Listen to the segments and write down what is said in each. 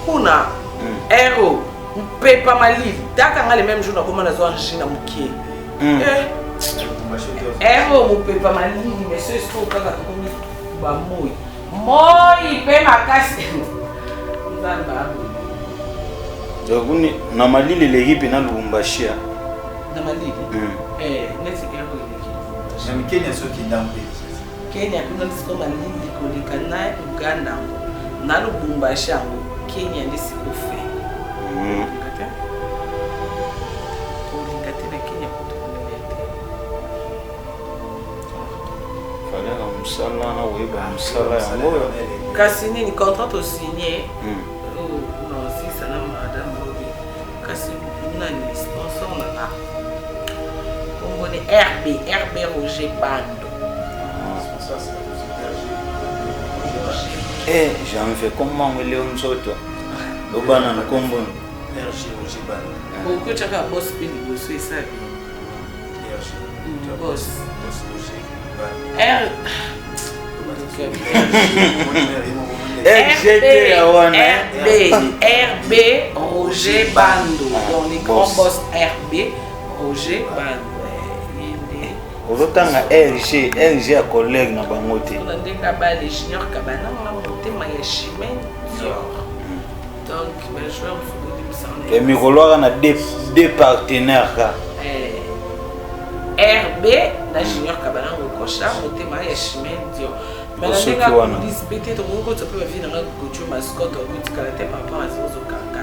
Kuna ero mpepa malili taka nga le même jour nakoma nazwa angine mokie. Ero mopepa malili mais so esiko kaka tokomi bamoi moi mpe makasi nzambe aboyi. Donc na malili eleki mpe na Lubumbashi. Na malili neti ero eleki. Na Kenya soki ndambe. Kenya kuna nde sikoyo malili koleka na Uganda yango na Lubumbashi yango Kenya nde sikoyo fe. Olinga te olinga te na Kenya kutu kolinga te. Valeur ya mosala na koyeba mosala yango oyo. Kasi nini contrat tosigne naosisa na madame Bobi kasi nani sponsor na nga kombo ni RB RB Roger Bando. Eh, janvier kombo yango eleo nzoto lobana na kombo RG Roger Bando. Okotyaka boss mpe liboso esa bien. RG. Boss. Boss Roger Bando. R RGT ya wana. RB RB Roger Bando. Donc les grands boss RB Roger Bando. Ye nde. Ozotanga RG RG ya collègue na bango te. Mpona ndenge abale Junior Kabana nga motema ya Chimène Dior. Donc bajoueur mosusu bolimbisa. E mikolo aka na deux partenaires ka. RB na Junior Kabana ngokosha motema ya Chimène Dior. Mais na ndenge Osoki wana. akolisi pe te tokoki kotisa mpe bavie na nga Gojo mascotte okotikala te par rapport à zozokanga.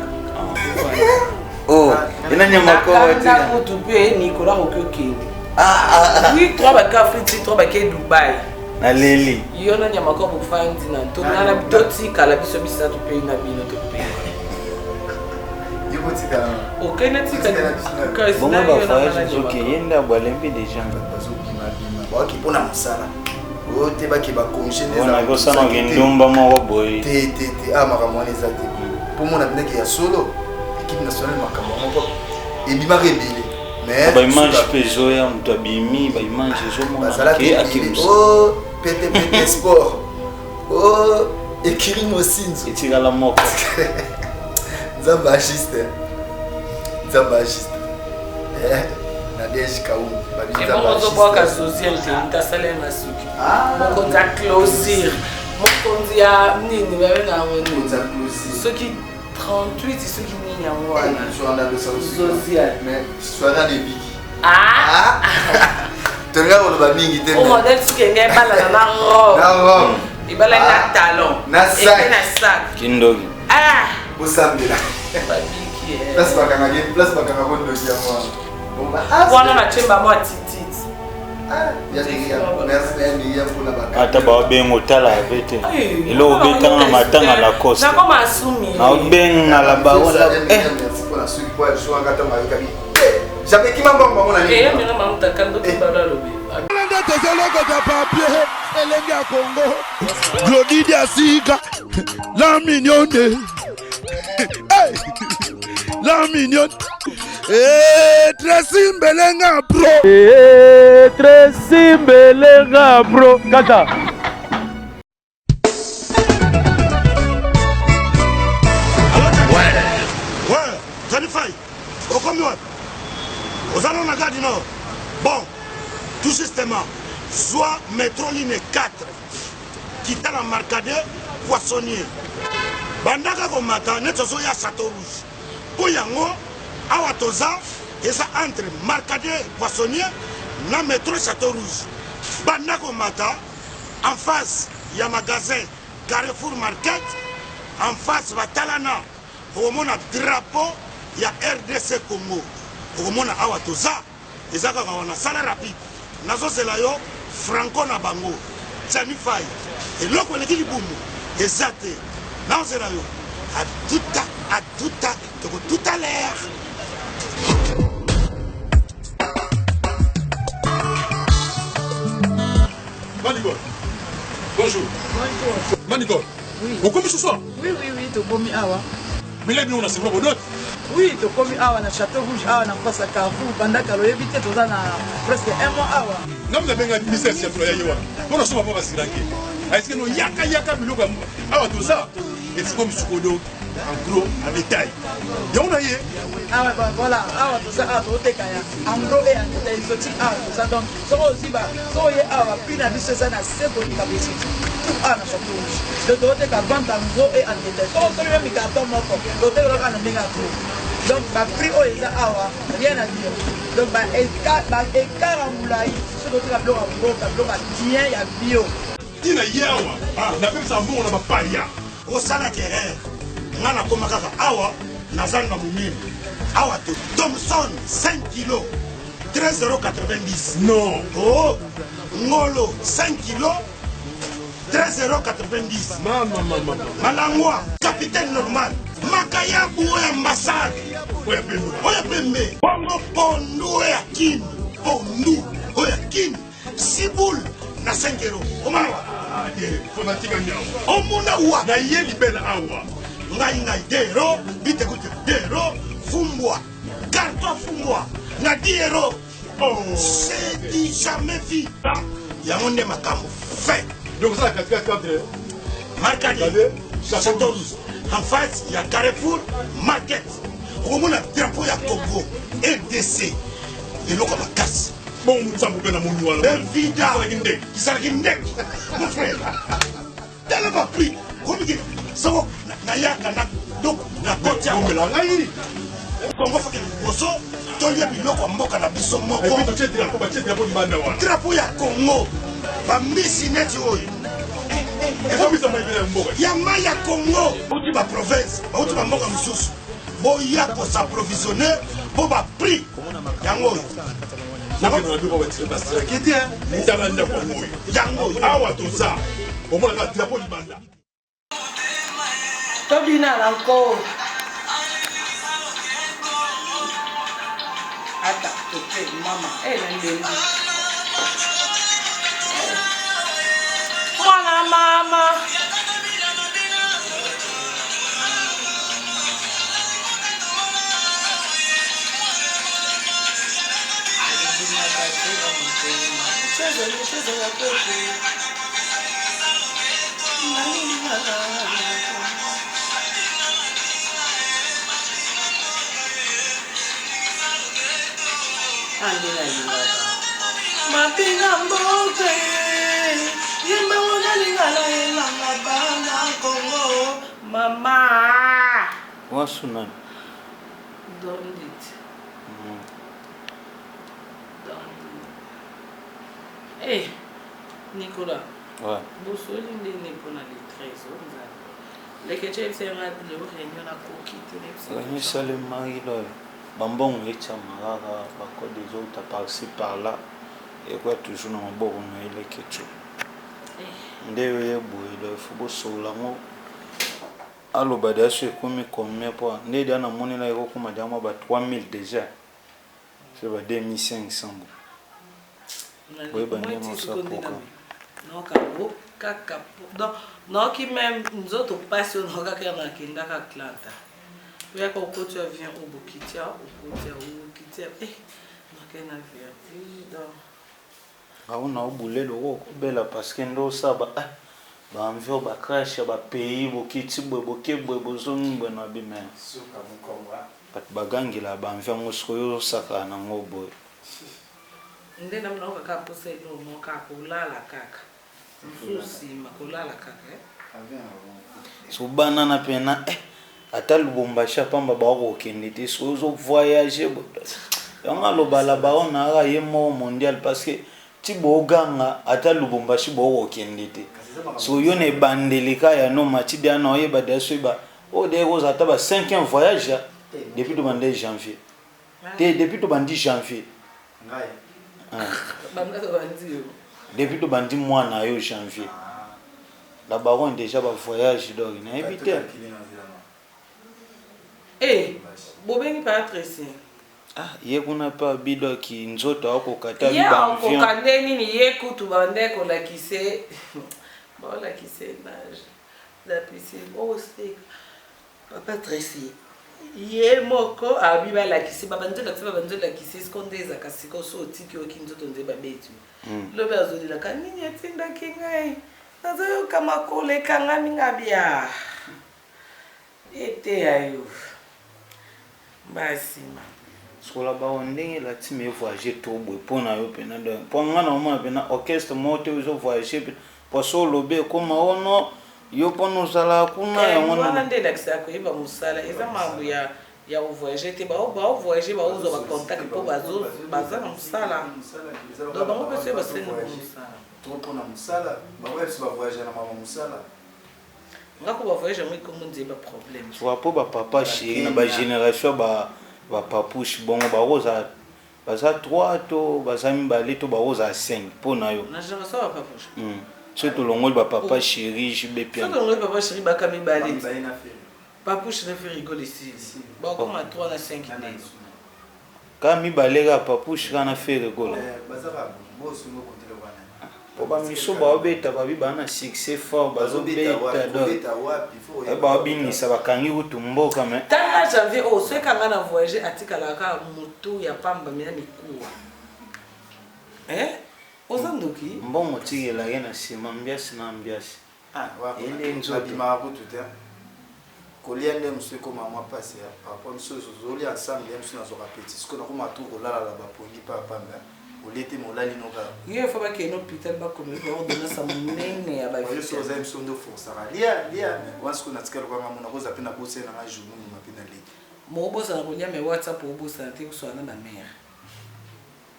Oh, ina nyama ko Nakanda te. kutu mpe Nicolas okoki okende. Ah ah. Oui, 3 bake Afrique, 3 bake Dubai. Naleli. Yo na nyama ko bofandi na tongana totikala biso misato mpe na bino tope. Yo kotikala. Okende tika kasi Bongo na ba yo na voyage nga na ezoke nyama. ye nde abalembi déjà. Bazobima bima. Baoki mpona mosala. Oyo te bake bakonge nde Wana ezala kosala te. kindumba moko boye. Te te te ah makambo wana eza te. Mpo mona mpendeke ya solo équipe nationale makambo yango mpo ebimaka ebele. Mais Ba image mpe ezoya moto abimi ba image ezomonana bazalaki ke ebele. akimisa. Oh pete pete sport. Oh écurie Mosinzo. Etikala moko. Nzambe agiste. Nzambe agiste. Eh, Nadège Kaoum. Babi Nzambe Ebongo ozobwaka agiste. Zoziel te moto asala ye masuki. Ah. Mokonzi ya closure. Mokonzi ya nini babenga yango nini? Mokonzi ya closure. Soki 38 soki nini yango wana. Soirée de South Zoziel. Mais soirée de Biki. Ah! Tolinga koloba mingi te. O modèle soki enge ebalana na robe. Na robe. Ebalani na talon. Na sac. Eke na sac. Kindoki. Ah! Bosambela. Babiki. eh. Place bakangaki, place bakangaki ndoki yango wana. Bon, ba- ah, Wana na chemba mwa tititi. ah, ya Miriam. Merci ya Miriam mpona bakanga. Ata baobenga otala ape te. Eloko obetanga na matanga Lacoste. Nakoma asumi. Naobenga la baola. Ya Miriam, merci mpona soki po azwaka ntango ayokaki. Eh, Jamais kima mbongo bango na nini? Eh, mina mamuta kando kibala lobi. Nde tozolokota papier elenge ya Congo Glodi Diasika la mignonne hey! La mignonne hey, Tracy Mbelenga pro Eh, Tracy Mbelenga bro kata Ouais, Johnny Fay, okomi wapi? Oza nano na gare du Nord? Bon, tout justement, zwa metro ligne 4, kita na Marcadet Poissonnier. Bandaka komata neti ozoya Chateau Rouge. Po yango awa toza eza entre Marcadet Poissonnier na metro Chateau Rouge. Banda komata en face ya magasin Carrefour Market, en face batalana okomona drapeau ya RDC Congo. Okomona awa toza eza kaka wana sala rapide nazozela yo franco na bango Gianni Fay eloko eleki libumu eza te nazozela yo atuta atuta toko tout à l'heure. Manicole. Bonjour. Bonjour. Manicole. Oui. Okomi ce soir? Oui, oui, oui, tokomi awa. Mais là, on a c'est bon Oui, tokomi awa na Château Rouge awa na face à Carrefour banda kala oyebi te toza na presque un mois awa. Nga mutu abenga ministère ya ya ye wana. Pona soma pa basiranke. Est-ce que no yaka yaka biloko awa toza? Efungwami sikoyo donc en gros en détail. Yango na ye. Awa ba voilà, awa toza awa toteka ya en gros et en détail exotique awa toza donc soki ozwi ba soki oye awa ba prix na biso eza na se koleka ba exotique tout awa na Chateau Rouge. Donc toteka vente en gros et en détail. Soki osombi meme carton moko toteka kaka na ndenge ya gros. Donc ba prix oyo eza awa rien à dire. Donc ba écart ba écart ya molayi soki toteka biloko ya mboka biloko ya bien ya bio. Tina ye awa napesaka mbongo na bapaya. Osalaki erreur nga nakoma kaka awa na zando ya monene awa te Thomson 5 kilo 13,90 non oh ngolo 5 kilo 13,90 mama mama malangwa capitaine normal makayabu oyo ambassade oyo pembe oyo pembe bongo pondu oyo ya kin pondu oyo ya kin Siboule na 5 euros. Omona wa? Ah, eh, fona tika nyawo. Omona wa? Na ye libela awa. Ngai ngai 2 euros, bite kute 2 euros, fumbwa. Carton fumbwa na 10 euros. Oh. C'est du jamais vu. Yango nde makambo fait. Donc ça la katikati entre Markadi, Château Rouge, en face ya Carrefour Market. Okomona drapeau ya Congo, RDC. Eloko makasi. Bongo mutsambo mpe namoni wana. Benvida. Ezalaki ndenge. Ezalaki ndenge. Mon frère. Tala ba prix. Komiki soko nayaka na donc na koti ya Omela ngai. Congo faut que liboso tolia biloko ya mboka na biso moko. Et puis totie drapeau, batie drapeau libanda wana. Drapeau ya Congo. Ba mbisi neti oyo. Ekomisa mayibela ya mboka. Ya mai ya Congo. Bauti ba province, bauti ba mboka mosusu. Boya ko s'approvisionner po ba prix yango oyo. Tala ndako yango oyo. Yango oyo. Awa toza. Omonaka drapeau libanda. Tobina na nko. Ata toke mama eh na ndenge. Mwana mama. Mapinga mboka yembango nalingala elanga bana Congo Mama. Wasu nani? Dondit. Dondit. Eh, Nicolas. Ouais. Bosoli nde nini mpona le 13 oyo nzambe. Leke yebisa nga lelo réunion nakoki te nayebisa Réunion esalemaki loyo bambongo etiama kaka bakode ezouta par-ci par-là ekoya toujours na maboko na ye Leketshou. Nde yo ye boye donc il faut bosolola yango aloba deja so ekomi combien po nde deja namonela ekokoma deja mwa ba 3000 deja so ba 2500 bo boyeba ndenge osala programme. Naoka bo kaka donc naoki meme nzoto pasi oyo naokaka ya nakendaka Atlanta oyaka okoti avion oyo bokitia okoti okitia eh nakei na vertige donc Nga na obule loko okobela parce que nde osala ba eh ba envie oyo ba crash ya ba pays bokiti boye boke boye bozongi boye na bi mais bato bagangela ba envie yango sikoyo ozosakana na ngo boye. Nde na naoka kaka posa eloko moko kaka kolala kaka mosusu nsima kolala kaka eh. So banana pena eh ata Lubumbashi ya pamba bakokende te soki ozo voyage yango aloba la baronne aka ye moko mondial parce que ti boganga ata Lubumbashi bokokende te so yo na ebandeli ka ya no mati deya na oyeba deya soki ba oyo deya ekozala ata ba 5e voyage ya depuis tobandi janvier te depuis tobandi janvier depuis tobandi mwana yo janvier La baronne dejà ba voyage donc nayebi te. Eh bobengi pa Tracy. Ah ye kuna pe abi donc nzoto akoka te abi Ye ba avion. akoka nde nini ye kutu bande kolakise baolakise nage na piscine oseka papa Tracy ye moko abi balakisi babandi olakisi babandi olakisi siko nde ezaka siko so otiki oki nzoto nde babeti lobi azolelaka nini etindaki ngai nazoyoka makolo ekangami nga bia. Eteya yo. Mbala sima. Sikola bao ndenge la team e voyager trop boye mpo na yo pena donc mpo nga na omona pena orchestre moko te ozo voyager pena mpo so olobi ekoma ono yo mpona ozalaka kuna eh, yango wana nde elakisaka koyeba mosala eza makambo ya ya kovoyage te baovoyage baozwa bacontact mpo baza na mosala donc bango mpe soki basenga mosala trop mpona mosala bango ya biso bavoyage na mama mosala Nga ko ba voyage yango ekomi nzee ba problème. Sikoyo po ba papa chéri na ba génération ba ba papouche bongo bakozala baza 3 to baza mibale to bakozala 5 po na yo. Na génération ba papouche. Hmm. Soki tolongoli ba papa chéri JB Piano. Soki tolongoli papa chéri baka mibale. Papouche na Ferre Gola esili. Bakoma 3 na 5 nde. Kaka mibale kaka papouche kaka na Ferre Gola. Eh, baza kaka bongo soki okotela wana. Po ba miso baobeta babi baa na succès fort bazobeta donc baobinisa bakangi kutu mboka mais tala janvier oyo soki kanga na voyage atikalaka kaka motu ya pamba mina mikuwa eh oza ndoki mbongo tikelake na nsima mbiasi na mbiasi Ah, Ele nzoto. Nabimaka kutu te. Kolia nde mosusu ekoma mwa mpasi ya par rapport mosusu tozolia ensemble ya mosusu nazwaka petit sikoyo nakoma tu kolalala bapongi pa pamba olie te molali no kaka yo fo bakende hôpital bakomeli ba ordonnance ya monene ya ba yo soki oza mosusu nde oforsaka lia lia mais wana sikoyo natikali kwanga mona koza mpe nabosani nanga jour mobima mpe naleki mobosana kolia mais whatsapp obosana te koswana na bamere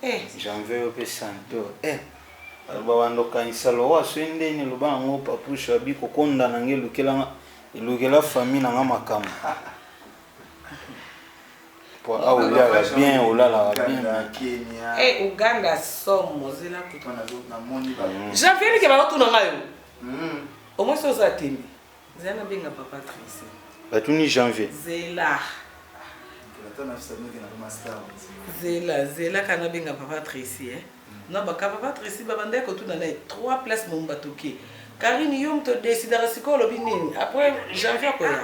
Eh. Janvier yo pe santo eh babanda okanisa lowa soki ndeni loba yango papusha abi kokonda na nga elukela nga elukela famille na nga makambo po awa oliaka bien olalaka bien Kenya Eh, Uganda somo zela kutu. namoni ba Janvier like baotuna nga yo. Au moins oza tembe. Zela nabenga papa Tracy. Batuni janvier. Zela. Zela, zela kana benga papa Tracy eh. Na baka papa Tracy babandaki kotuna na ye trois places momu batoke. Karine yo moto decidaka sikoyo olobi nini? Après janvier akoya.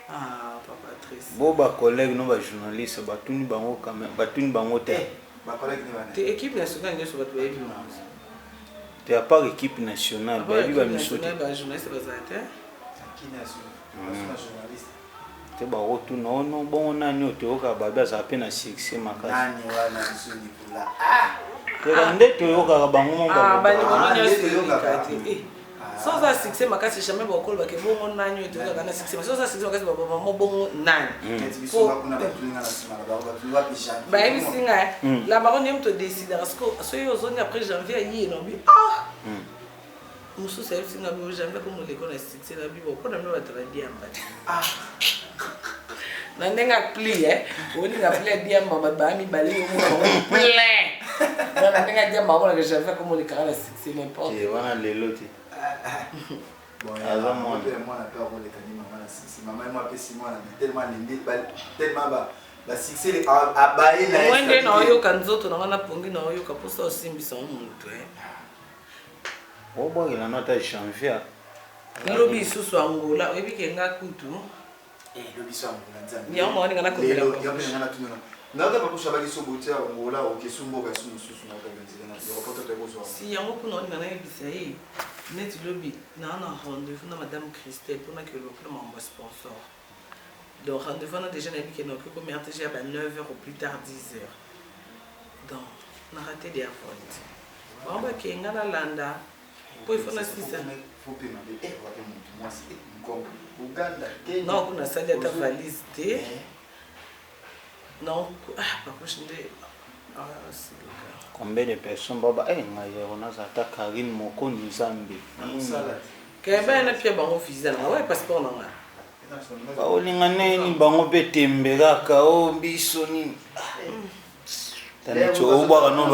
Ah papa Tracy. Bo ba collègue no ba journaliste batuni bango quand même batuni bango te. Ba collègue ne bana. Te équipe nationale nyonso bato bayebi bango. Te à part équipe nationale bayebi ba miso te. Ba journaliste bazala te. Te bakotuna ono bongo nani oyo toyokaka babi azala mpe na succès makasi. Nani wana biso Nicolas. Ah! Teka nde toyokaka bango mo ah, banimero nyonso toyokaka te. Eh, so oza succès makasi jamais bakoloba ke bongo nani oyo toyokaka na succès so oza succès makasi bababa mo bongo nani bayebisi ngai hmm. la baronne ye moto decidaka soki ozongi après janvier aye nabi ah hmm. mosusu ayebisi ngai bo janvier komoleko na succès na bibo mpo na bino bato badiamba te ah. na ndenge apli e olinga apli ya diamba bato baya mibale omona bango plein na ndenge ya diamba omonaka janvier komolekaka na succès n'importe wana lelo te aza mwana mwana pe akoleka ni mama na succès mama ye mo apesi mwana mais tellement alembi tellement ba ba succès abaye na ye nde naoyoka nzoto na nga na pongi naoyoka mposa osimbisa ngo motu eh. obwakela no ata janvier lobi lisusu angola oyebi ke nga kutu Eh, lobi so angola nzambe yango mawa ninga nakomela lelo yango mpe nga natuna nayoka pakusha baki so botia angola okesu mboka esu mosusu nayoka nzela na poto tokozwa si yango kuna olinga nayebisa ye neti lobi naa na rendez-vous na madame Christelle mpona koloba mpona makambo ya sponsor donc rendez-vous wana déjà nayebi ke nakoki komi rtg ya ba 9 heures au plus tard 10 heures donc na rate de ya volte bango bakei nga nalanda po il faut nasisa non kuna nasali ata valise te non ah papoche nde asilika combien de personnes baba eh ngai yako naza ata Karine moko nzambe keba na pia bango visa na nga ouais passeport na nga baolinga nini bango mpe tembe kaka o biso nini taneti obwaka no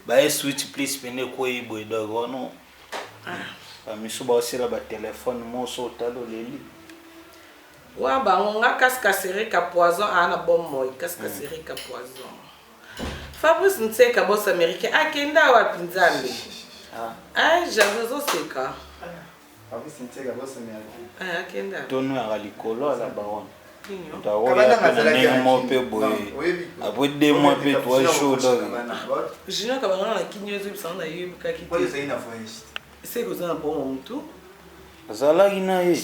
baye switch plus pene ekwei boye donc wana bamisu baosela batelefone moso otali oleli wa bango nga kaskasereka poison aa na bomoi kaskasereka poison fabrice nseka bos américain akenda wapi nzambe ah. javi ozoseka Tono yaka likolo ala baronne. Takoya pe na ndenge moko pe boye. Après deux mois pe trois jours donc. Junior kabanga na kini ozo bisa na yebi kaki te. Se koza na bongo mutu. Azalaki na ye.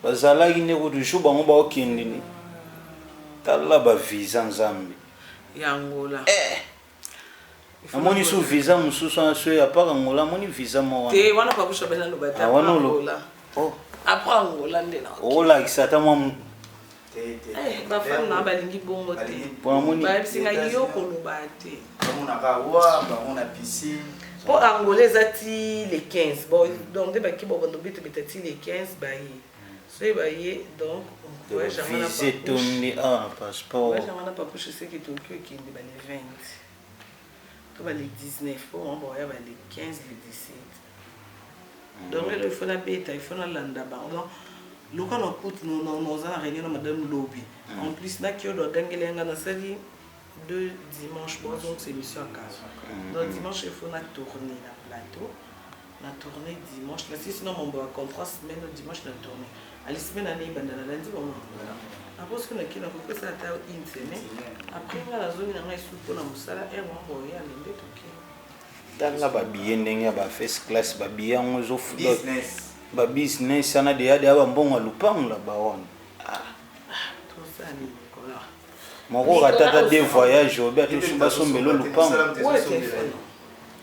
Bazalaki nde kutu jour bango baokende ni tala ba visa nzambe. Ya Angola. Eh. Namoni su visa mosusu wana so ya part Angola amoni visa moko wana. Te wana papusha bena loba te. Ah, wana Angola. Oh. Après Angola nde na. Olakisa ata mwa Eh, bafani na balingi bongo te bayebisi ngai yo koloba te bamonaka wa bango na piscine mpo angola eza ti le 15 bon donc nde baki bobanda obetobeta ti le 15 baye soki baye donc vise etondi awa na passeport voyage yango na papouche seke tokoki okende ba le 20 to ba le 19 mpo bango bakoya ba le 15 le 17 donc lelo il faut nabeta il faut nalanda bango donc loka na kutu naza na réunion na madame lobi en plus na kiodo agangeli yanga nasali deux dimanche bon donc c'est émission ya kala donc dimanche il faut na tourner na plateau na tourner dimanche na sisi na mambo ya contrat semaine oyo dimanche na tourner ali semaine ane ebanda na landi bango après soki nake nakopesa ata une semaine après nga nazongi na ngai esu mpo na mosala heure wana boya nde toke tala babiye ndenge ya ba first class babiye yango ezofuta ba business wana deya deya bambongo ya lupango la bawana ah. tosala nini Nicolas moko atata de voyage obi atosu basombelo lupango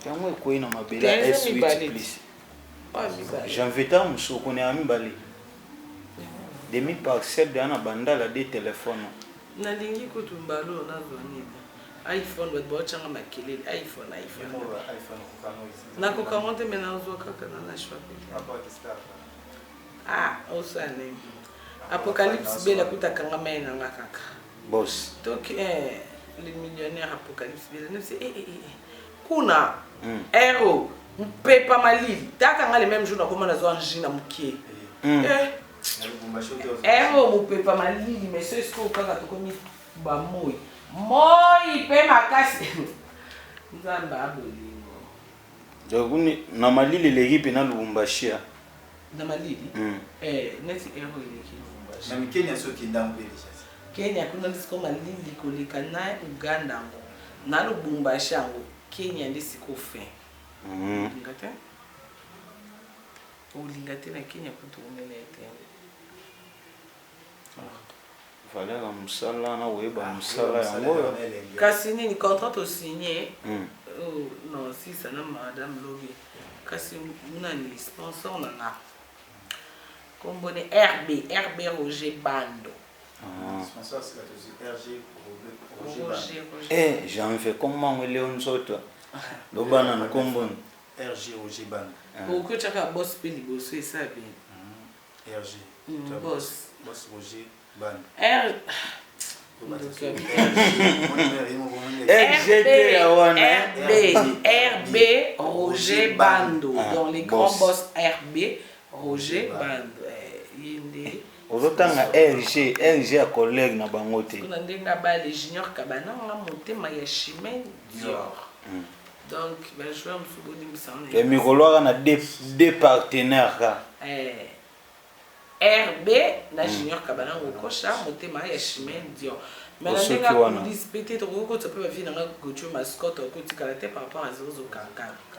yango ekwei na mabele ya S8 plus janvier ta mosoko na ya mibale demi parcelle deya na bandala de telefone nalingi kutu mbalo nazwa nini iphone bato baotyanga makelele iphone iphone nakokango te me nazwa kaka na na choix ah osala nini apocalypse bela kuta akanga mai na nga kaka boss toki eh, le millionnaire apocalypse bela nasi eh, eh, eh. kuna mm. ero mpepa malili taka nga le même jour nakoma nazwa angine na mokie mm. eh. ero mopepa malili mais so esikoyo kaka tokomi bamoi moi mpe makasi nzambe abolingo Donc na malili eleki pena Lubumbashi ah. Na malili? Mm. Eh, neti ero eleki Lubumbashi. Na Kenya soki okenda yango mpe deja. Kenya kuna nde sikoyo malili koleka na Uganda yango. Na Lubumbashi yango Kenya nde sikoyo fin. Mm. Olinga te? Olinga te na Kenya kutu omela te. Valeur ya mosala na koyeba mosala yango oyo. Kasi nini contrat to signe mm. oh, non sisa na madame lobi kasi nani sponsor na nga kombo ni RB RB Roger Bando ah. Sponsor sika tozwi RG Roger Roger Roger eh janvier kombo yango eleo nzoto loba na nkombo RG Roger Bando ah. okoki otyaka boss mpe liboso esa bien RG. Mm, boss. Boss Roger Band. R. RGT ya wana. RB, RB Roger Bando. Ah, Donc les grands boss RB Roger Bando. Eh, ye nde. ozotanga rg rg ya collègue na bango te kuna ndenge abale junior kabana nga motema ya chimene dior mm. donc bajoueur mosusu bolimbisa ya mikolo aka na deux partenaire ka eh, rb na mm. junior kabana ngokosha motema ya chimene dior mais na ndenge akulisi pe te tokoki kotisa mpe bavie nanga gotio mascotte okotikala te par rapport à 004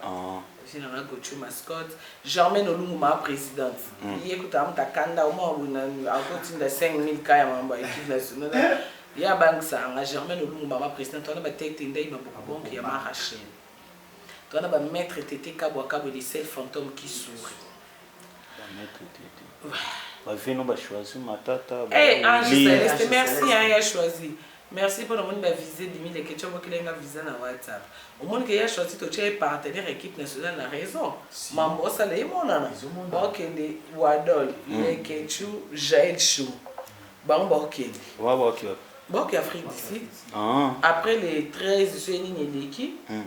ah. vie nanga gotio mascotte germaine olungu maa présidente mm. ye kuta amuta kanda omwa akotinda 5000 ka ya mambo ya équipe nationale Ye abangisaka nga Germaine Olungu mama presidente wana ba tete ndayi maboko bonk ya ma Rachel to wana ba maitre tete kabwa kabwe le seul fantome qui sourit. Ba maitre tete. Ba vie no ba choisi matata. Eh hey, Ange Celeste merci hein ya choisi. Merci pona moni ba vise bimi le ketchup bokela nga visa na WhatsApp. Omoni ke ya choisi to tie partenaire équipe nationale na raison. Si. Mambo osala emonana. Bakende Wadol, mm. le ketchup, Jael Chou. Bango bakokende. Bango bakoki wapi? Bakoki Afrique du Sud. Ah. Après les 13 soki nini eleki. Mm.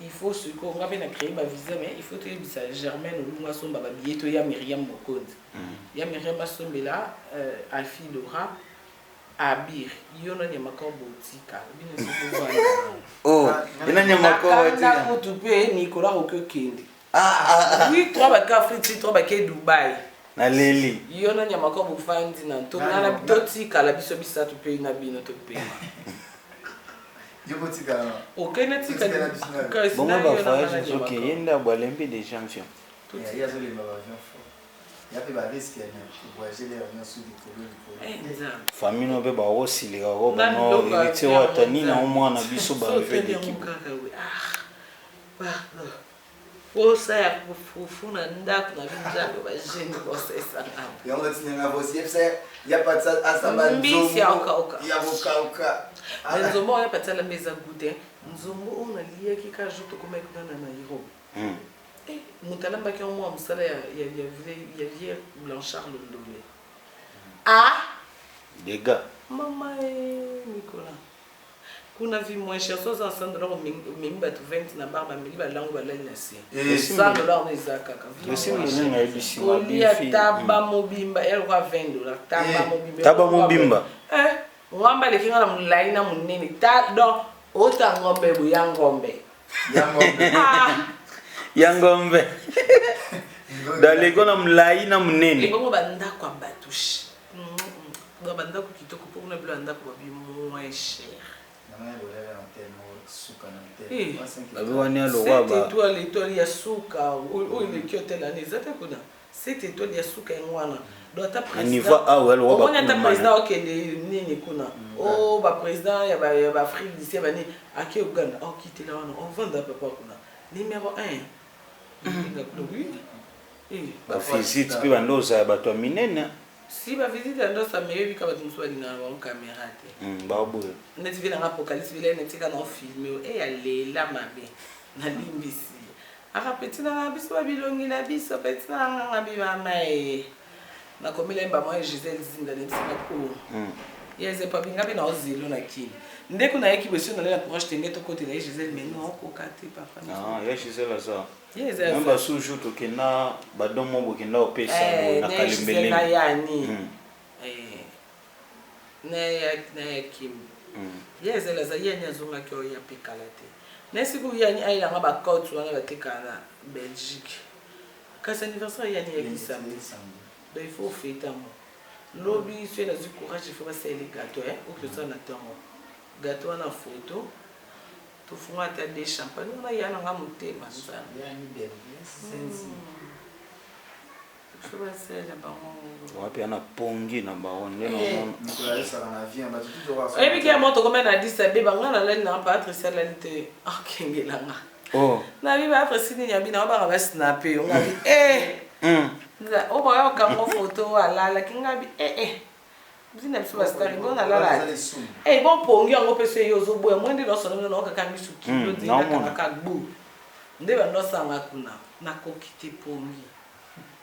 Il faut sikoyo nga mpe na créer ba visa mais il faut toyebisa Germaine Olungu asomba ba billet to ya Myriam Mokonzi. Mm. Ya Myriam asombela euh, Alfie Laura Abir yo na nyama kor botika bino soki Oh, ina nyama kor botika. Kutu mpe Nicolas okoki okende. Ah, ah, ah. Oui, 3 bake Afrique, 3 bake Dubaï. Naleli. Yo na nyama ko bofandi na to na totikala biso misato mpe na bino topema. Yo botikala. Okende tikala kasi na yo na voyage ozoke ye nde alembi déjà avion. Ye azolemba ba avion fort. Ya pe ba risque ya voyager l'heure nyonso likolo likolo. Eh, Nzambe. Famille no pe bakosilika ko Nga bano biloko ya héritier wata bien, nini Nzambe. yango mwana biso ba So vie otali yango d'équipe. kaka we ah pardon posa ya fufu na ndako na binzambe bagene bosesanga Yango natina nga bosi yebisa ya patisa asamba Mbisi ya nzombo kokauka. ya kokauka. Mais nzombo oyo apatala mbe eza goût nzombo oyo naliaki ka jour tokomaki kuna na Nairobi. Eh, moto alambaki yango mwa mosala ya, ya, ya, ya vieux Blanchard Londole. Ah Dégâts. Mama e Nicolas. Kuna vie moins cher, so oza na 100 dollars omemi bato 20 na bar bameli balango balali na se. 100 dollars wana eza kaka. Vie Esi moins ndenge cher. nayebisi nga Kolia bifi. taba mobimba ya lokola 20 dollars. Taba mobimba. Taba mobimba. Eh, ngombe aleki nga na molai na monene. Ta donc ota ngombe boye ya ngombe. Ya ngombe. Ah. Ya ngombe. Daleko na molai na monene. Ebongo bandako ya bato ba bandako kitoko mpo kuna bilo ya ndako babi moins cher. Eh. Babi wana ya lokwa Sept ba étoiles étoile ya suka oyo eleki hotel wana eza te kuna sept étoiles ya suka yango wana donc ata Na niveau awa, ya lokwa omoni ata bakuna président okende nini kuna o baprésident ya baafrique d'ici ya banini ake Uganda okitela wana ovanda papa kuna numéro 1 Ndinga kuna oui. Eh. Ba visite mpe bando ozala bato ya minene. Si bavisite ya ndosa meyebi ka bato mosusu balingaka na bango caméra te. Baboye. Neti vie nanga apocalypse vila neti kaka na ofilme oyo e alela mabe nalimbisi aka peti nanga biso babilongi na biso peti nanga nga bimama e nakomela ye mbama ya Gisele Zinda nayebisaka o ye eze papi nga mpe na ozelo na kini ndeko nayeki boye so nalela courage te nde tokotela ye Gisele mais non okoka te papa. Ah, ya Gisele aza. Ye eze Même aza. basu jour tokenda badomo bokenda kopesa boye Eh, na ne Gisele na kalembelemi. yani. Eh, na ya na ya Kim. Ye ezali aza yani azongaki oyo ya mpe kala te na esiku yani ayelanga bacote wana batekaka na Belgique kasi anniversaire yani eyaki samedi, donc il faut ofete yango lobi. Soki nazwi courage, il faut basaleli gâteau oki osala na ntongo gâteau wana photo tofunga ata de champagne wana ya nanga motema nzambe so basalela bango. Wapi ana pongi na bango nde namona. Oyebi ke ya mo tokomi na Addis Abeba, nga nalali nanga pa Atresi alali te akengelanga. Oh. Nabi ba Atresi nini abi na banga basnape yo ngabi eh oyo baya okanga photo alalaki ngabi eh eh bina biso bastari ngo nalala eh bon pongi yango mpe so ye ozoboya mwe nde nyonso ndenge naokaka misu kilo naomona. nzela gbu nde bandosanga kuna nakoki te pongi.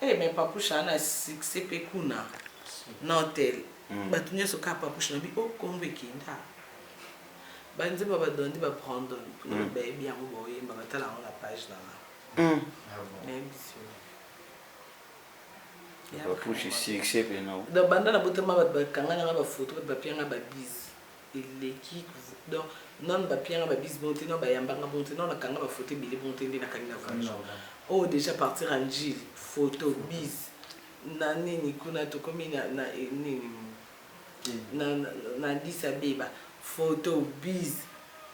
Eh mais Papouche ana succès mpe kuna na hotel bato nyonso kaka Papouche nabi o Kongo ekenda banzembo badondi ba Brandon kuna bayebi yango baoyemba batala yango na page nanga nayebi biso. Papouche succès pena. Donc banda na botama bato bakanga nanga bafoto bato bapianga babise eleki donc nano bapianga babise bon te, nano bayambanga bon te, nano nakanga bafoto ebele bon te nde nakangi na voyage oyo déjà partir en Njili photo bise na nini kuna tokomi na nini na Addis Abeba photo bise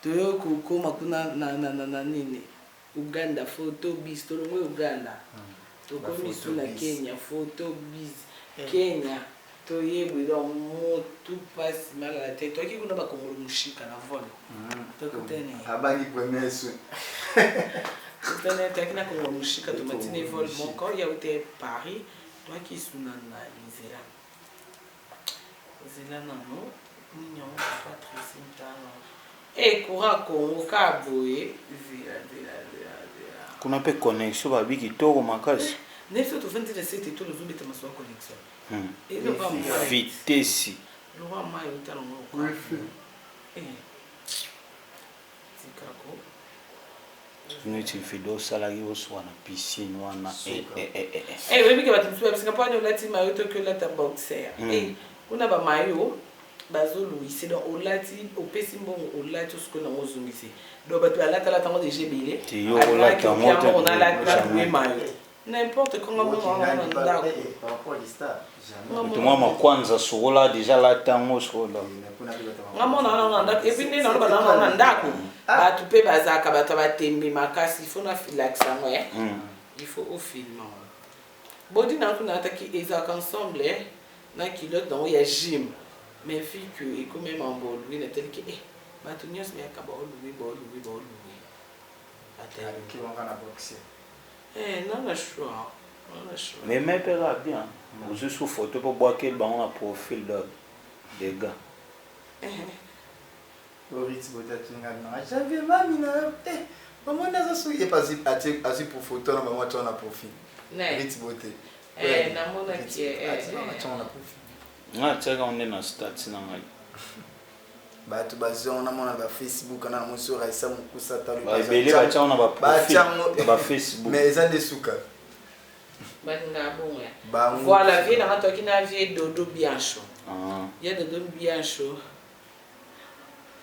toyo kokóma kuna na nini Uganda photo bise tolongwe Uganda tokomi su na Kenya photo bise Kenya toyebwe donc motu mpasi malala te toyaki kuna bakongolo moshika na vol tokutene. Abangi premier soin. Tokutene toyaki na kongolo moshika tomatini vol moko ya ute Paris toyaki suna na nzela nzela nano nini yango patrice ntano e courant Congo ka boye nzela nzela nzela nzela. Kuna mpe connexion babi kitoko makasi. Na biso tofandi na sete to tozobeta maso ya connexion ezoka Vitesse. Lokwa mai otala ngo tikako. Neti video osalaki oswa na piscine wana. Oyebi ke bato mosusu babisika mpo wani olati mayo toki olata boxer. Kuna bamayo bazoluise donc olati opesi mbongo olati osukoli nango ozongisi donc bato balatalata yango déjà ebele. Ti yo olata yango te, nalati mayo n'importe konga mbongo wana na ndako. Moto mwa makwanza sokola déjà alata yango sokola. Nga mona wana na ndako et puis nde naloba na na ndako bato mpe bazalaka bato ya batembe makasi, il faut nafilakisa yango il faut ofilme yango. Body na kuna ataki ezalaka ensemble eh, na culotte nango ya gym. Mais vu que ekomi mambo louer na tali ke eh bato nyonso bayaka ba louer ba louer ba louer. Atali. Aluki wanga na boxe. Eh na na choix. Na na choix. Mais mais pe kaka bien. Ozwi su photo po bwakeli bango na profil donc dégâts. Orit botakinga nanga janvier mami na yo eh maman naza soki ye pasi atie azwi pour photo na maman atia na profil. Rit bote. Eh namonaki eh. Atie maman atia na profil. Nga atiaka ngo nde na statut na ngai. Bato bazwi yango namona ba Facebook na namoni so Raissa Mukusa talo. Ba ebele batia ngo na ba profil ya ba Facebook. Mais eza nde suka. Balingaka bongo ya. Voilà vie na nga toki na vie Dodo Biancho. Ah. Ya Dodo Biancho.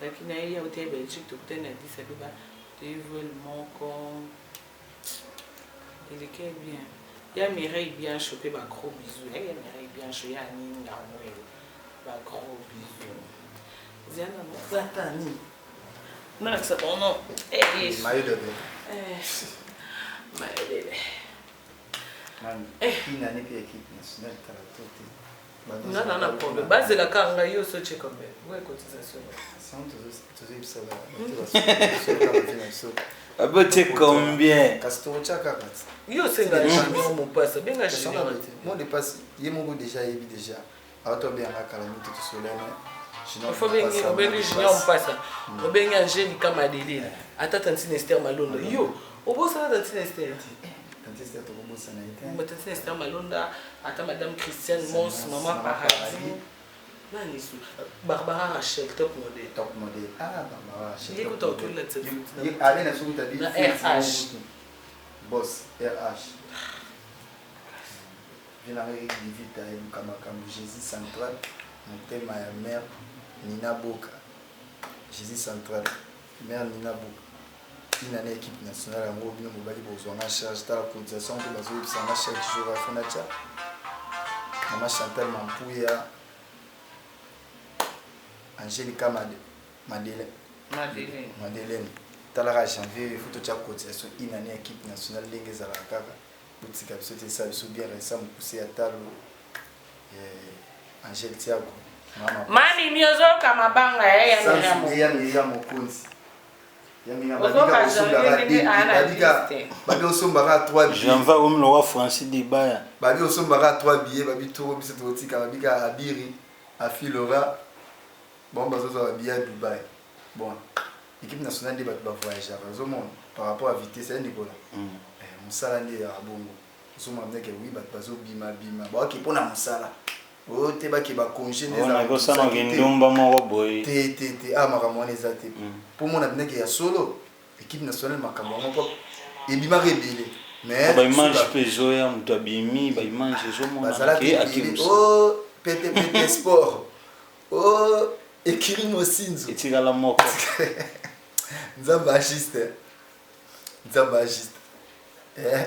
Taki na ye auti ya Belgique tokutani na Addis Abeba toyi vol moko eleki bien ya Mireille Biancho pe ba gros bisous ya Mireille Biancho ya Aninga Ngwelo ba gros bisous Ziana no Zata nini nalakisa bango no eh Yesu Mayo de eh mayo de Mami, eh. une année puis équipe nationale tala to te. Nga na na problème. Bazela ka nga yo so che combien? Ouais cotisation. Abotie combien? Kasi tokotya kaka ti. Yo osenga junior mopasa benga junior te. Mot de passe ye moko déjà yebi déjà. Ato abengaka kala mito tosolana. Obengi obengi junior mopasa. Obengi Angelica Madeline. Ata tantine Esther Malondo. Yo obosana tantine Esther. Tantine Esther tokobosana ye te. Tantine Esther Malonda ata madame Christiane Mons maman Paradis. Nani su Barbara Rachel top model. Top model. Ah Barbara Rachel. Ye kuta otuli la tsa. Ye ale na sukuta bi. Na RH. Boss RH. Vina Eric Divita eluka makambo Jésus central motema ya mère Nina Boka. Jésus central mère Nina Boka. Tina na equipe nationale yango bino mobali bozwa nga charge tala cotisation mpe bazoyebisa nga chaque jour afo natya mama Chantal Mampuya Angelica Made, Madeleine Madeleine Madeleine talaka janvier il faut totya cotisation une année équipe nationale ndenge ezalaka kaka botika biso te esala biso bien raisa mokuse ya talo eh, Angèle Tiago mama Mami miozoka mabanga ya ya ya ya mokonzi babi osombaka 3 janvier akomi lokola francis dibaya babi osombaka 3 billet babi toko biso tokotika babika abiri afilora bango bazozwa babillet ya dubai bon équipe nationale nde bato bavoyageaka ozomona par rapport à vitesse ya nicolas mosala nde ya bongo ozomona ndeke wi bato bazobimabima baoke mpona mosala oyo te bake baconge ndeosanaka ndumba moko boye te te te a makambo wana eza te mpo mona ndenge ya solo équipe nationale makambo yango mpo ebimaka ebele mais baimage mpe ezoya moto abimi baimage ezomonazalaki ebele o pete pete sport o ekiri mosinzo etikala moko nzambe agiste nzambe agiste eh,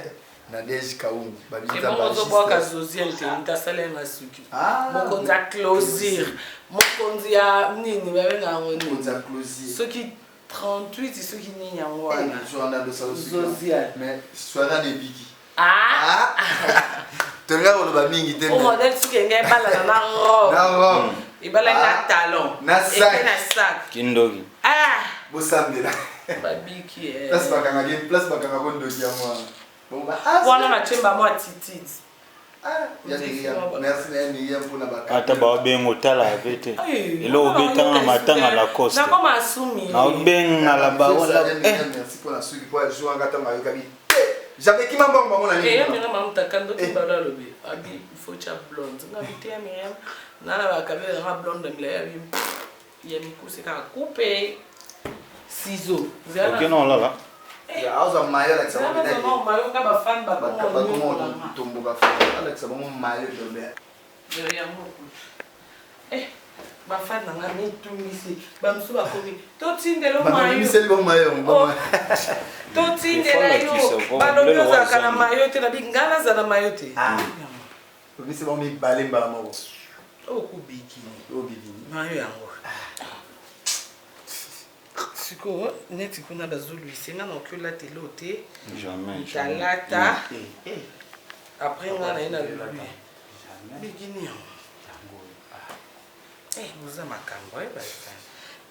nadege kaungu babinzambeozobwaka zoziel te moto asalenga suki mokonzi ya closure mokonzi ya nini babenga yango nini soki 38 soki nini yango wana zozial ebiki tolinga koloba mingi te modèle suki enge ebalana na robe ebalani na talon na sac na sac kindoki bosambela babiki place bakangaki place bakangako ndoki yango wana wana natie bango attitude merci na ye Miriam mpona ata baobenga otala pe te eloko obetanga na matanga lacoste nakoma asumi naobenga la baola merci mpona suki po jour anga ntango ayokaki jamais kima mbongo bango na nini Miriam amutaka ndoki balo alobi abi faut tia blonde nga bi te ya Miriam nana bakabela nga blonde na milai abi ya mikuse kaka coupe ciseaux ok non olala azwa mayo alakisa bango nga bafan bakomotomboka alakisa bango mayo dobe yango bafan na nga mitungisi bamosusu bakomi totindela mayo totindela yo balobi ozalaka na mayo te nabi nga naza na mayo te obisi bango mibale mbala moko okubikini obikini mayo yango sikoyo neti kuna bazolwise nga nakoki olata elo te jamais talata. Après nga na ye na lobi. Bikini yango. Eh, boza makambo eh ba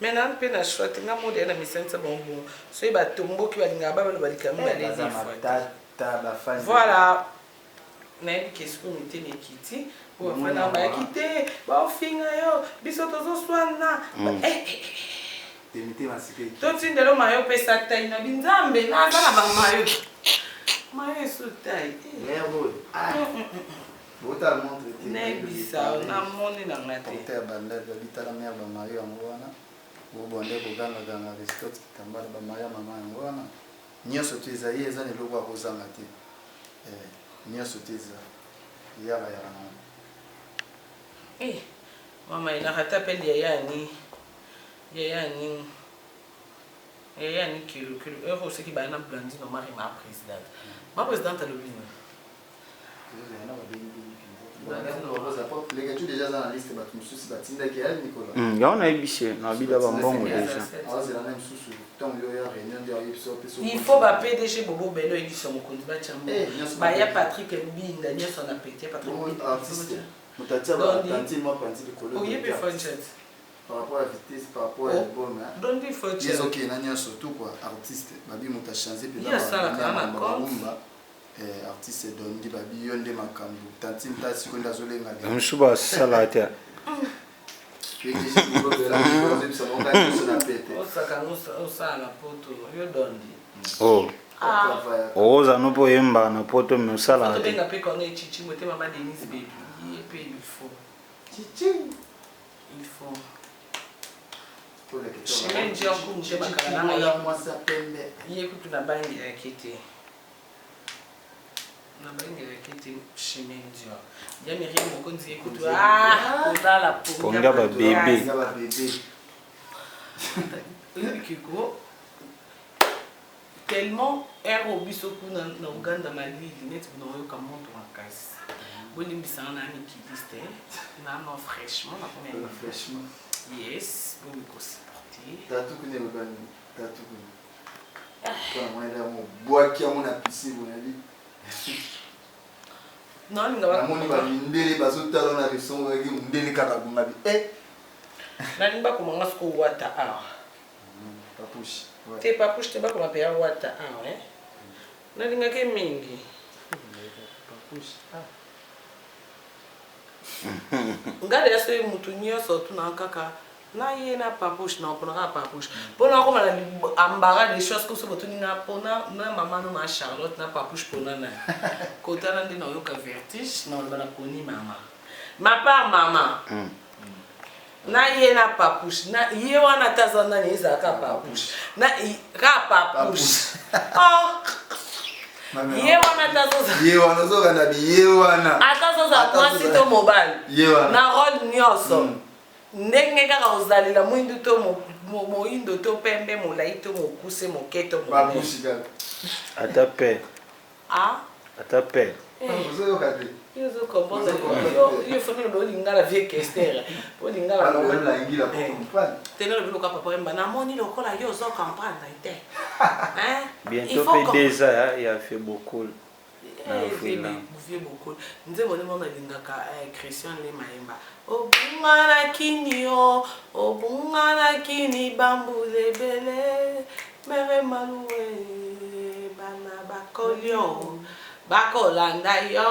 mais na mpe na choix te nga mode ya na misanisa bango bongo soki batomboki balingaka babaloba likambo eh, mibale voilà nayebi ke sikoyo mitema ekiti po bafana bayaki te baofinga yo biso tozoswana mm. eh, eh, eh, totindelo mayo opesa tai na binzambe naza na bamayo mayo esu tai ah. Botala montre te. Nayebisa yo namoni na nga te. Porte ya bandal babi tala mère ba mayo yango wana. Bobonde koganga ganga Aristote kitambala ba mayo ya mama yango wana. Nionso to eza ye eza na eloko ya kozanga te. Eh nionso to eza. Yaka yaka nango. Eh mama ina rate appel ya yani. Ya yani. Ya yani kilo kilo. Heure oseki ba na Blandine Omari ma présidente. Ma présidente alobi nini? Yango nayebisi ye nabida bambongo deja. Il faut ba PDG Bobo Belo Edison Mokonzi batia mbongo. Eh, Baya Patrick Mbinda nyonso na pete Patrick Mbinda. Oyebi Fonchat. Par rapport à vitesse, par rapport à album, hein. Dondi Fonchat. Yezo na nyonso tout quoi, artiste. Babi moto a changer pe ba ba Eh artiste Dondi babi yo nde makambu tantine ta siko nde azolenga lenga. Mosusu basala te. Oh. Oza no mpo oyembaka na poto me osalaka te. Ye kutu nabangelaki te. Nabangelaki te chemin dur. Ya Miriam Mokonzi ye kutu ah kolala ponga ba bebe. Oyebi kiko tellement air oyo biso kuna na Uganda malili neti kuna oyoka moto makasi. Bolimbisanga na mikiliste na no fraîchement na komi fraîchement. Yes, bomi ko supporter. Tatu kuna elobani tatu kuna. Bwaki yango na piscine bonabi. Namoni ba mindele bazotala na leçon oyaki mundele kaka bongabi eh. Nalingi bakoma nga sikoyo wata awa. Papouche. Te papouche te bakoma mpe ya wata awa eh. Nalingaki mingi. Papouche. Ah. Nga deja soki mutu nyonso otunaka kaka Na ye na papouche na pona kaka papouche po na koma na embarras des choses koso botuni nga pona na mama no ma Charlotte na papouche pona na kotala nde na oyoka vertige na oloba na poni mama ma part mama mm. na ye na papouche na ye wana ata aza nani ezala kaka papouche na kaka papouche oh ye wana ata azoza ye wana ozokanda bi ye wana ata azoza mwasi to mobali na role nyonso mm. Ndenge kaka ozalela mwindu to moindo to pembe, molai to mokuse, moke to monene. Ata pe. Ah? Ata pe. Eh. Ozoyoka te. Yo ozo comprendre. Yo yo faut no lingala vieux Kester. Po lingala normal. Lingala pour eh. comprendre. Tena lobi loka papa Wemba na moni lokola yo ozo comprendre te. Hein? Bientôt pe déjà ya fait beaucoup. Vieux Bokul nzembo nde moko nalingaka eh, Christian Lema yemba obunga na kini yo obunga na kini bambula ebele mere maluwe bana bakoli yo bakolanda yo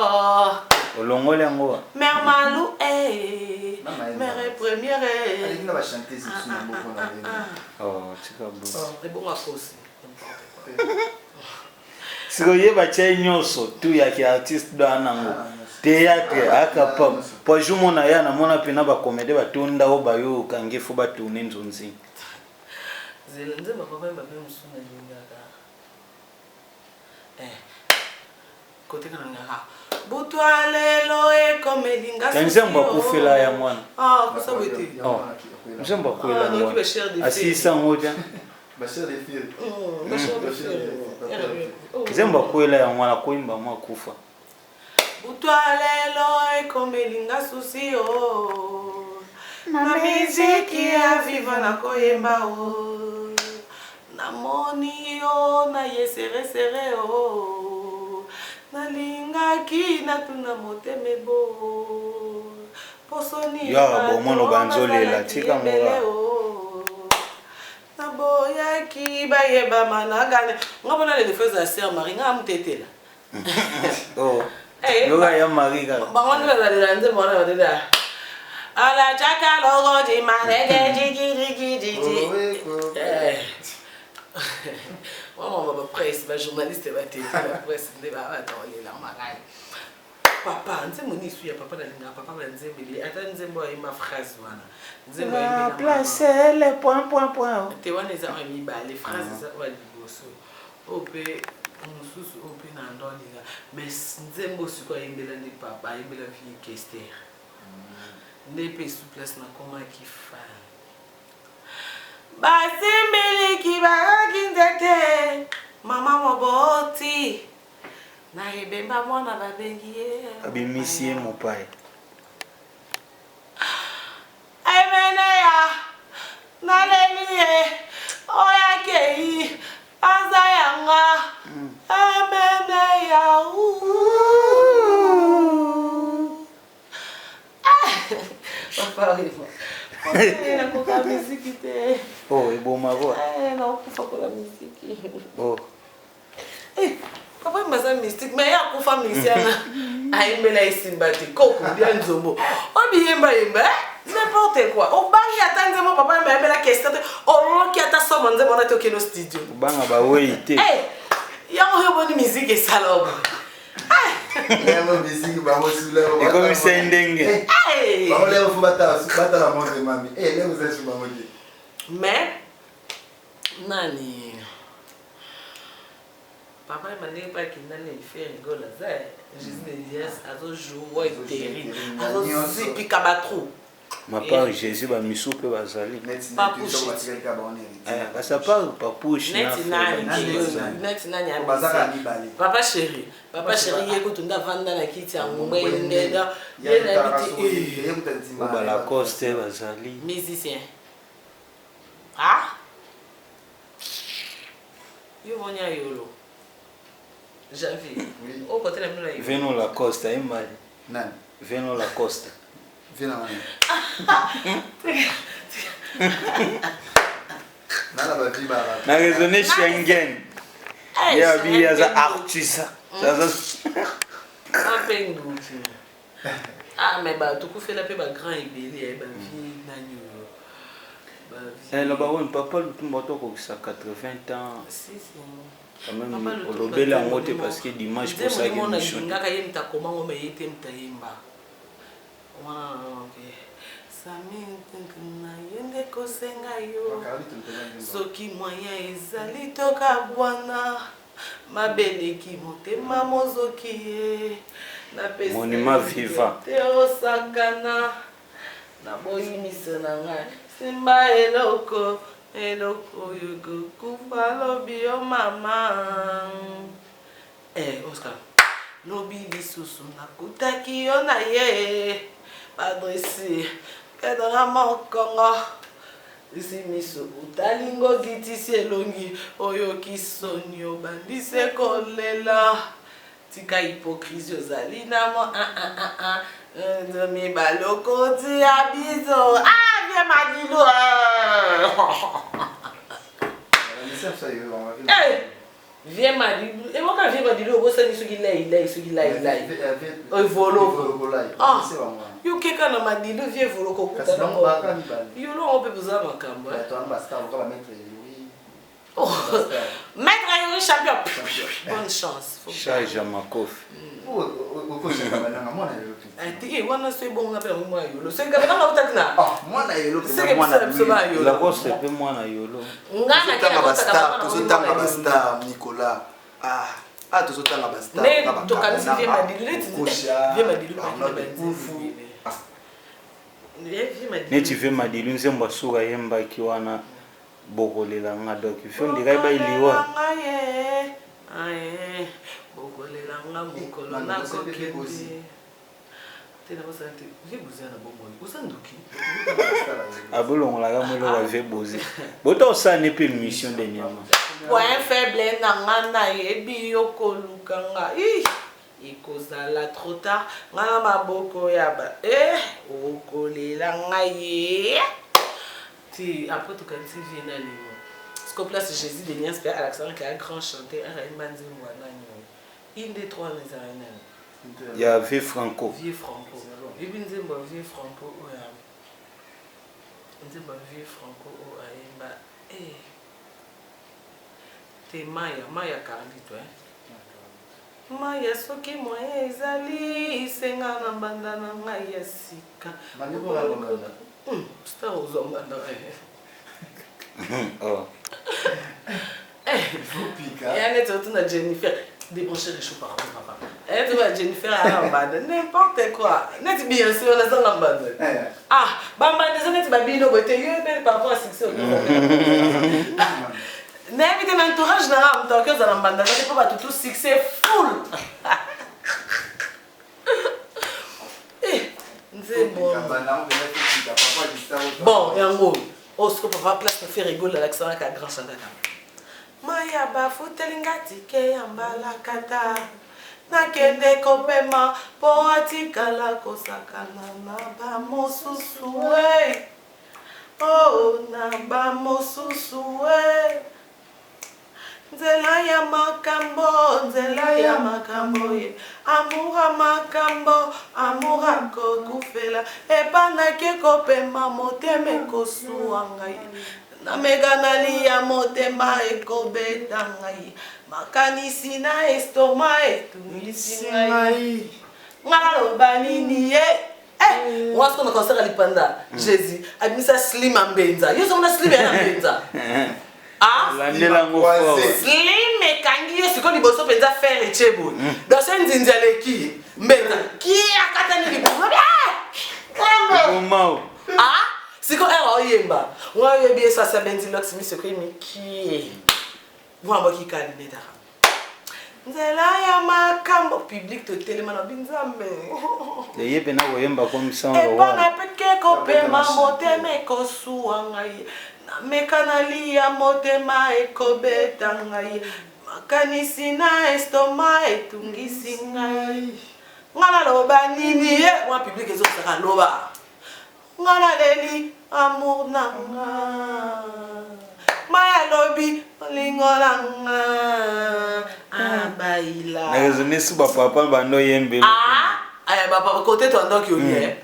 olongoli yango mère malu eh, mère première aleki na bachanteuse mosusu na moko na lelo oh tika bo oh, ebongo akosi n'importe quoi Sikoyo ye batia ye nyonso tout ya ki artiste do anango théâtre akapable po jour mona ya namona pena ba comédien batonda oyo bayo okangi fo ba tourner nzonzi. Zela nzembo papa yemba pe mosusu nalingaka eh kote kana nalingaka butwa lelo ekomeli nga Ka nzembo akufela ya mwana. Ah kosa boye te. Oh nzembo akwela Ah, noki mwana ba chair de asilisa yango te. Nzembo akwela yango wana akoyimba yango akufa. Butwa lelo ekomeli nga susi o oh. Na miziki ya viva nakoyemba o oh. Namoni yo na ye sere sere o oh. Nalingaki natuna motema ebo poso nini Yo bato bomona obanzi olela, bazalaki tika ngo ebele kaka. o. Naboyaki bayebama nagane nga mpona lelo fo ezala sœur Marie nga amutetela. Oh. Eh, Yoka ya Marie kaka. Bango nde bazalela nzembo wana balela. Ala chaka logo di malege jiki jiki jiji. Eh. Mama ba presse, ba journaliste ba tete, ba presse nde ba ba tolela makali. Papa, nzembo ni ya papa nalinga papa ba nzembo ebele ata nzembo ayemba phrase wana. Nzembo ayembela mama. Place le point point point. Te wana eza oyo mibale, phrase eza oyo ya liboso. Oyo pe mosusu oyo pe na ndo alinga mais nzembo sikoyo ayembela nde papa ayembela vie Kester. Nde pe sous place nakomaki fan. Basimbiliki bayaki nzete mama moboti na ebemba mwana babengi ye Abimisi ye mopaya. Emeneya naleli ye oyo akei aza yanga Emeneya Papa Wema. Nakoka miziki te. Oh, eboma ko. Eh, nakokufa kola miziki. Oh. Eh, papa Wemba aza mystique, mais ye akufa musicien na ayembela esimba te. Koko bia nzombo. Obiyemba yemba, eh? N'importe quoi. Obangi ata nzembo papa Wemba ayembela question te. Oloki ata somo nzembo wana te okende au studio. Obanga baweyi te. Eh, yango yo boni musique esala obo. Yango musique bango sula. Ekomisa ye ndenge. Hey! Bango leo fo batala batala montre mami. Eh leo oza su bango te. Mais nani papa yeba ndenge mpe akenda na Ferre Gola aza Jésus de Dias azojoua terrible azozipika batrou Ma part Jésus ba misu pe bazali. Neti Papouche. neti batikali kaka bango na héritier. Eh, kasi à part Papouche na neti Ferre, nani ba misu bazali. neti nani Po bazaka mibale. papa chéri papa chéri ye kutu nde avanda na kiti ya ngwende ye nayebi te eh. Oyo ba Lacoste bazali. musicien ah yo moni ya yolo janvier Oui. oyo kote na bino na yolo Veno Lacoste ayembali. Nani? Veno Lacoste. Viens na nani? Nana ba vie ba. Na raisonner Schengen. Eh, Ye abi aza Schengen. artiste. Aza mpe nduki ah mais bato kufela mpe bagrand ebele ya bavie nani oyo Eh, loba oyo papa Lutumba tokokisa 80 ans. Si, si. Quand même, Papa Lutumba, olobeli yango te nzembo parce que dimanche nzembo posalaki nde mona émission te. alingaka ye moto akomango me ye te moto ayemba wana ok sami na ye nde kosenga yo soki moyen ezali tokabwana mabeleki motema mozoki ye napesa Monument vivant. te osakana naboyi miso na ngai simba eloko eloko oyo ekokufa lobi yo mama eh, Oscar lobi lisusu nakutaki yo na ye badresi kedanga mokongo isi miso otalingo okitisi elongi oyoki soni obandisi kolela tika hypocrisie ozali na mo ah, ah, ah, ah. Nzomi balokoti ya biso ah vie madilu Eh, vie madilu emoka vie madilu obosani soki lailai soki lailai Evoloko. Ah. Yo keka na madilu vie evoloko Kasi okutana bango baka mibale. yo longo mpe boza makambo eh. Bato wana ba star lokola ba maître Yuri. Oh. Maître Yuri champion bonne chance Faut- Charge ya makofi. Okoshaka bananga mwana yelo pe. Ah, te eh, wana so ebongo mpe yango mwana yolo soki kaka nanga utaki na Ah, mwana yelo pe Seke mwana biso na biso bana yolo. Lacoste pe mwana yolo. nga na Tozotanga ba star, tozotanga ba star Nicolas. Ah, ah tozotanga ba star. Ne Kaka ba tokanisi vie Kabananga, madilu neti Okosha, vie madilu Arnaud bakina Kufu. Neti ve madilu nzembo asuka ayembaki wana bokolela nga donc il faut ndika yeba liwa. bokolela nga mokolo Eh, nakokende te nabosana te vie bozia na bomoi oza ndoki Abolongolaka mo eloko ya ve bozi. Bota osala ne pe mission dernièrement. Point faible na nga nayebi yo koluka nga. Ih! Ekozala trop tard nga na maboko ya ba eh okolela ngai ti après tokanisi vie na lelo siko place Jésus de Nias pe alakisaka ke grand chanteur ayemba nzembo ya nani oyo une deux trois wana ezalaki nani ya vieux Franco vieux Franco yebi nzembo ya vieux Franco oyo nzembo ya vieux Franco oyo ayemba eh te maya maya Carlito eh Maya soki moyen ezali senga na mbanda na ngai ya sika. Star ozwa mbanda oh. Ya neti otuna Jennifer débrancher le chaud par contre papa. Eh tu vois Jennifer ala mbanda n'importe quoi. Neti Beyoncé wana zanga mbanda. Ah ba mbanda eza neti ba bino boye te yo belle par rapport à succès. Nayebi te na entourage na nga moto akoki ozala mbanda te mpo bato tout succès full. Eh, nzembo. Bon, yango. Oh, siko papa place na faire rigole alakisaka ka grand chanteur. Maya bafuteli nga tike ya mbalakata nakende kopema mpo atikala kosakana na bamosusu wey. Oh na ba mosusu eh. Nzela ya makambo, nzela ya makambo ye. Amour ya makambo, amour akokufela. Epa nake kopema motema ekosuwa ngai. Nameka nalia motema ekobeta ngai. Makanisi na estoma etungisi ngai. Ngai naloba nini ye? Eh, wana sikoyo na concert ya lipanda jésus abimisa slim ya mbenza yo ozomona slim ya na mbenza Ah? landela yango fort slim ekangi ye sikoyo liboso mpenza fer etie boye donc so nzinzi aleki mbenza kiakatani liboso Bomao. Ah? sikoyo ere oyemba wana oyebi ye sasa benzi lox miso ekoyi mikie mwana bwaki kali netaka nzela ya makambo public totelema na binzambe Ye pe na koyemba comme ça epa na peke kopema motema ekosuwa ngai nameka nalia motema ekobeta ngai makanisi na estoma etungisi ngai ngai naloba nini ye mwa public ezokisaka loba Nga naleli amour na nga Maya alobi bolingo na nga abaila Na raisonner su ba papa bando yembela. Ah, eh, ba papa côté toi ndoki olie.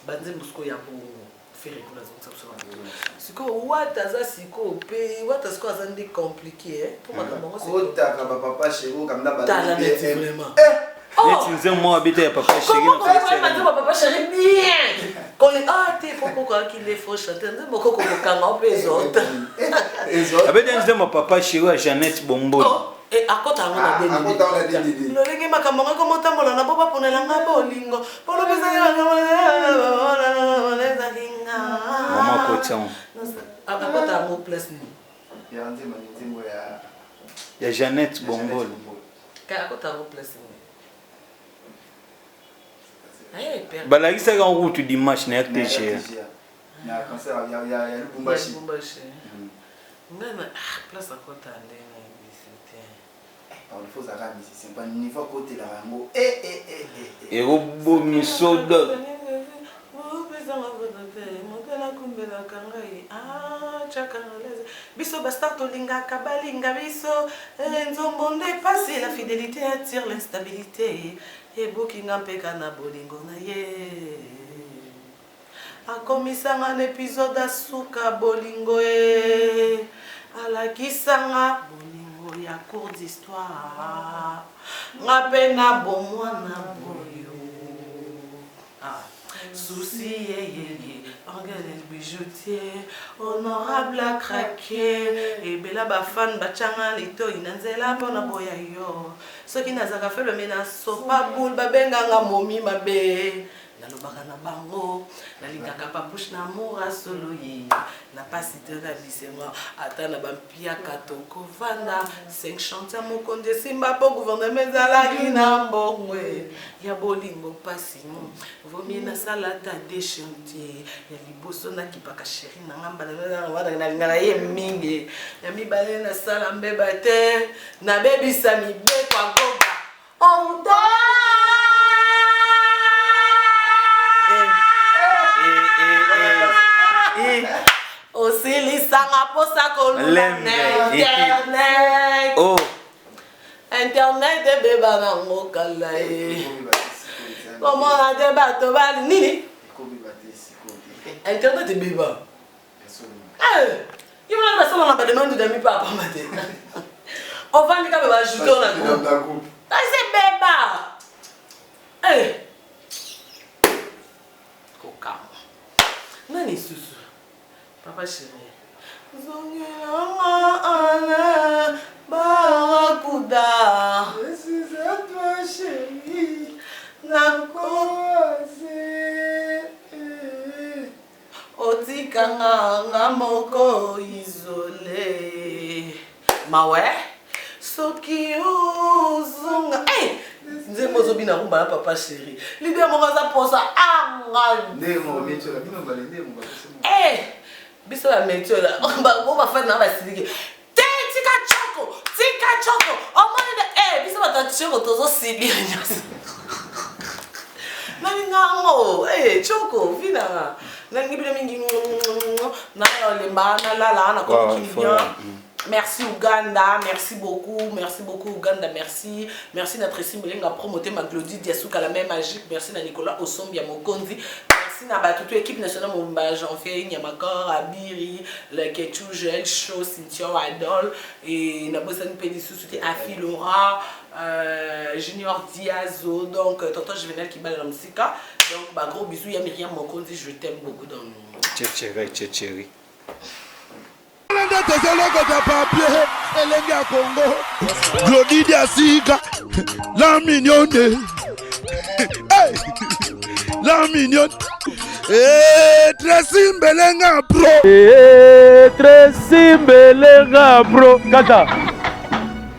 Ba nzembo sikoyo ya bongo. Ferre kuna azongisa biso na moto. Sikoyo Wata aza sikoyo pe Wata sikoyo aza nde compliqué eh po makambo yango c'est Kotaka ba papa chéri okamda ba Tala neti vraiment. Eh neti nzembo moko abeta ya papa chéri na koyeba nzembo papa chéri bien kole ah te faut koko akinde faux chanteur nzembo koko kokanga mpe ezota abeta nzembo ya papa chéri ya Jeannette Bomboli oh, eh, akota yango na ah, deni lolenge makambo yango ekomotambola na bo baponela nga bolingo polobisaki ezaki nga mama akoti yango akota yango place nini ya Jeannette Bomboli Balakisaki yango kutu dimanche na RTGA. Na concert ya ya ya Lubumbashi. Lubumbashi. Nga na ah, place akota nde na yebisi te. Pardon, faut zaka musicien, pas niveau akotelaka yango. Eh eh eh eh. Ekobomiso do. Biso ba star tolingaka balinga biso eh, nzombo nde pasi la fidelite attire l'instabilite ebuki nga mpeka na bolingo na ye akomisa nga na episode asuka bolingo e alakisa nga bolingo ya cours d'histoire nga mpe na bomwana boyo Ah, souci yeyeye orgueil bijoutier honorable a craquer ebela ba fan batianga litoi na nzela mpo na boya yo soki nazalaka faible me na sopa boule babenganga momi mabe nalobaka na bango nalingaka papouche na amour asolo ye na pasi te na bisengo ata na bampiaka tokovanda 5 chantier mokonzi esimba mpo gouvernement ezalaki na mbongo ya bolingo pasi vomie nasala ata de chantier ya liboso nakipaka sheri na nga mbala nalingaka ye mingi ya mibale nasala mbeba te nabebisa mibeko agoga. Pour toi. Osilisanga mposa kolula na internet. Oh. Internet ebeba nango kala ye. Komona te bato bali nini? Internet ebeba. Eh, yo mona basala na bademande dami pa apamba te. Ovandi kaka ba ajouter na groupe. Kasi ebeba. Eh. Kokamwa. Nani susu? Papa chéri. Zongela nga barakuda. Je suis à toi chérie. Nakoze. Otika nga nga moko isole. Mawe. Soki ozonga. Hey! Nzembo ozobina rumba na papa chéri. Leader moko aza posa anga. Nde mo metiola bino bale nde mo bapesa mo. Eh! Biso ya metiola. Bango bafani na basiliki. Te tika choko, tika choko. Omoni nde eh biso bato ya choko tozosibir nyonso. Nalinga yango. Eh choko vinanga. Nalingi bino mingi. Na olemba nalala na komi bien. Merci Ouganda, merci beaucoup, merci beaucoup Ouganda, merci. Merci na Tracy Mbelenga promoté ma Glody Diasuka la même magique, merci na Nicolas Osombia Mokonzi, merci na Batutu équipe nationale Mumba Janvier, Nyamakor, Abiri, le Kechu, Joël Show, Cynthia Adol et na Bosani Pedi Soussouti, Afi Laura, Junior Diazo, donc tonton Juvenal qui balle dans Msika. Donc bah gros bisous, ya Myriam Mokonzi, je t'aime beaucoup dans Tchétchéri, tchétchéri. Nde tozolokota papier elenge ya Congo. Glody Diasika, la mignonne. Hey! La mignonne. Eh, Tracy Mbelenga pro. Eh, Tracy Mbelenga pro. Kata.